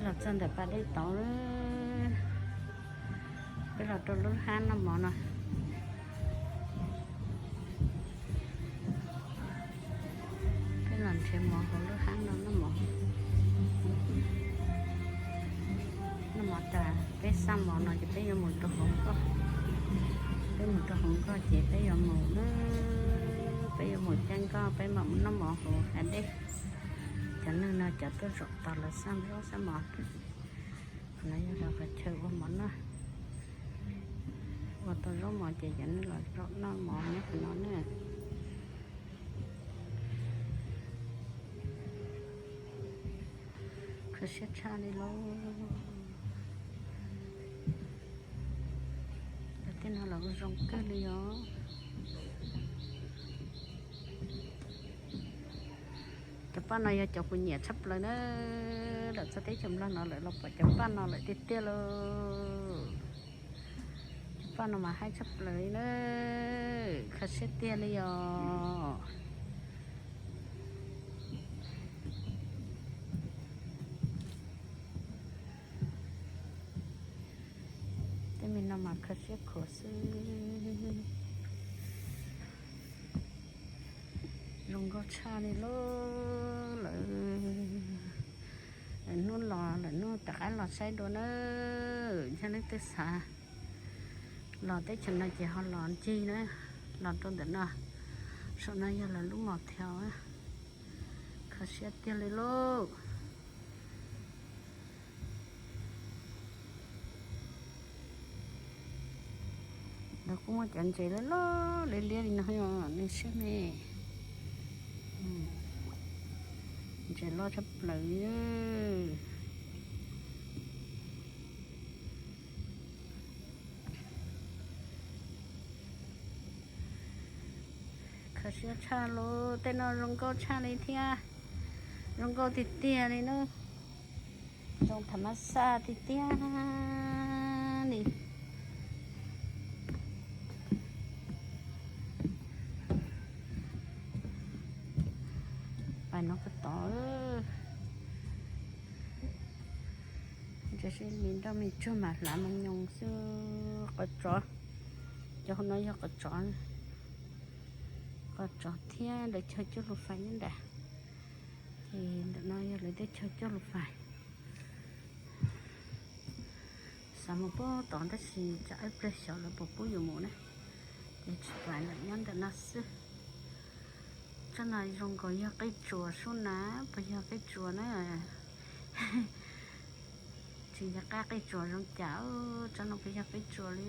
Los txog ntawm pas dej tauv, peb los rau lub hab noj mov no. Peb los nrhiav mov hauv lub hab no noj mov. Noj mov tas peb xaj mov no ces peb yuav mus rau hauv nkoj. Peb mus rau hauv nkoj ces peb yuav mus, peb yuav mus caij nkoj peb mam noj mov hauv hav dej. Cov neeg no cov tuaj zaum tos lawv xaj zaub xaj mov. Qhov no yog lawv qhov chaw ua mov noj. Ua tau zaub mov ces cov neeg los zaum noj mov nyob qhov no na. Kho siab tshaj li lauj. Tej no los ua zoo kawg li os. Cov paj no yog cov kuv nyiam tshaj plaws na. Lawm txog teb chaws Nplog no lawm los pom cov paj no lawm tiag tiag lauj. Cov paj no mas haib tshaj plaws li na. Kho siab tiag li os. Tej me no mas kho siab khuav xwb. Zoo nkauj tshaj li lauj. Lawv, lawv hnub los lawv hnub rov qab los saib dua na. Yog leej twg xav los teb chaws no ces ho los ncig na, los rau ntawm no. Saum no yog lawv lub mos thiaus. Kho siab tiag li lauj. Lawv kuj muaj cov ntses loj loj liab liab li no, nej saib ne. Ntses loj tshaj plaws. Kho siab tshaj lauj, tej no zoo nkauj tshaj li thiab. Zoo nkauj tiag tiag li na. Zoo tham mas xaj tiag tiag li. Pais no puag tod, ntses sib li nroj me tsuag mas hlav mas nyoos xwb. Qhov tsov, cov hauv no yog qhov tsov, qhov tsov thiab lawv chaw cog lus fais nyob nram. Ces ntawm no yog lawv tej chaw cog lus fais. Xav mus puag tod tab sis tsam ib pliag xyov lawv puas pub yus mus na. Ces tsis pais lawm, nyob ntawm no xwb. Tsob no zoo nkaus yog qij tsuas sub na, puas yog qij tsuas na? Tsis nco qab qij tsuas zoo cas, tsob no puas yog qij tsuas li.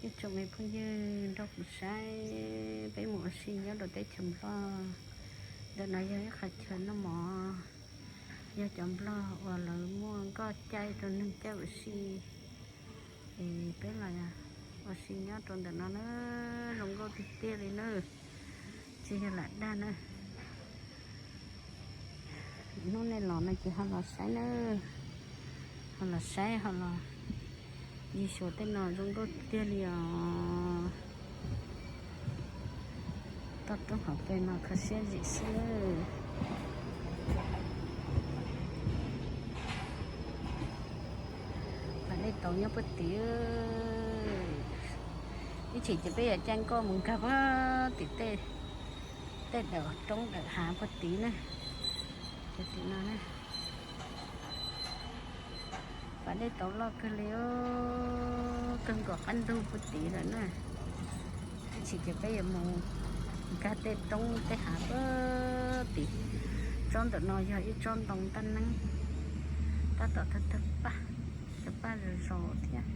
Ib tsoom me phooj ywg nrog kuv saib, peb mus ua si nyob rau teb chaws Nplog. Ntawm no yog ib qhov chaw noj mov, yog cov Nplog uas lawv muaj nkoj caij rau neeg caij ua si. Es peb los ua si nyob rau ntawm no na, zoo nkauj tiag tiag li na, tsis yog lam dag na. Hnub nej los no ces ho los saib na, ho los saib ho los ncig xyuas tej no zoo nkauj tiag li os. Toj roob hauv pes mas kho siab zim xwb. Pas dej tauv nyob puag tim, ib chim ces peb yuav caij nkoj mus nkag puag tim tej daim roob daim hav puag tid na. Puag tim no na. Pas dej tauv loj kawg li, kawg nkaus qab ntug puag tid lawm na. Ib chim ces peb yuav mus nkag tej roob tej hav puag tid. Tsob ntawm no yog ib tsob ntoo tab neeb, tab tom tawg tawg paj, tawg paj zom zaws thiab.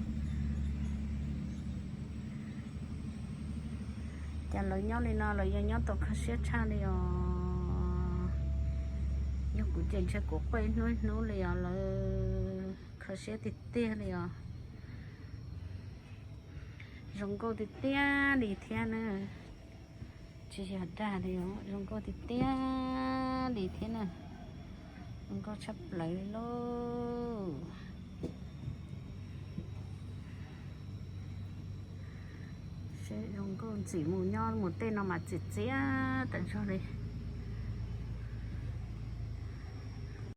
Cas lawv nyob li no lawv yog nyob tau kho siab tshaj li os. Yog kuv ces ntshe kuv quaj ib hnub ib hnub li os, lawv kho siab tiag tiag li os. Zoo nkauj tiag tiag li thiab na. Tsis yog dag li, zoo nkauj tiag tiag li thiab na. Zoo nkauj tshaj plaws li lauj. Seb zoo nkauj ntxim mus nyob mus tej no mas txias txias tas zog li.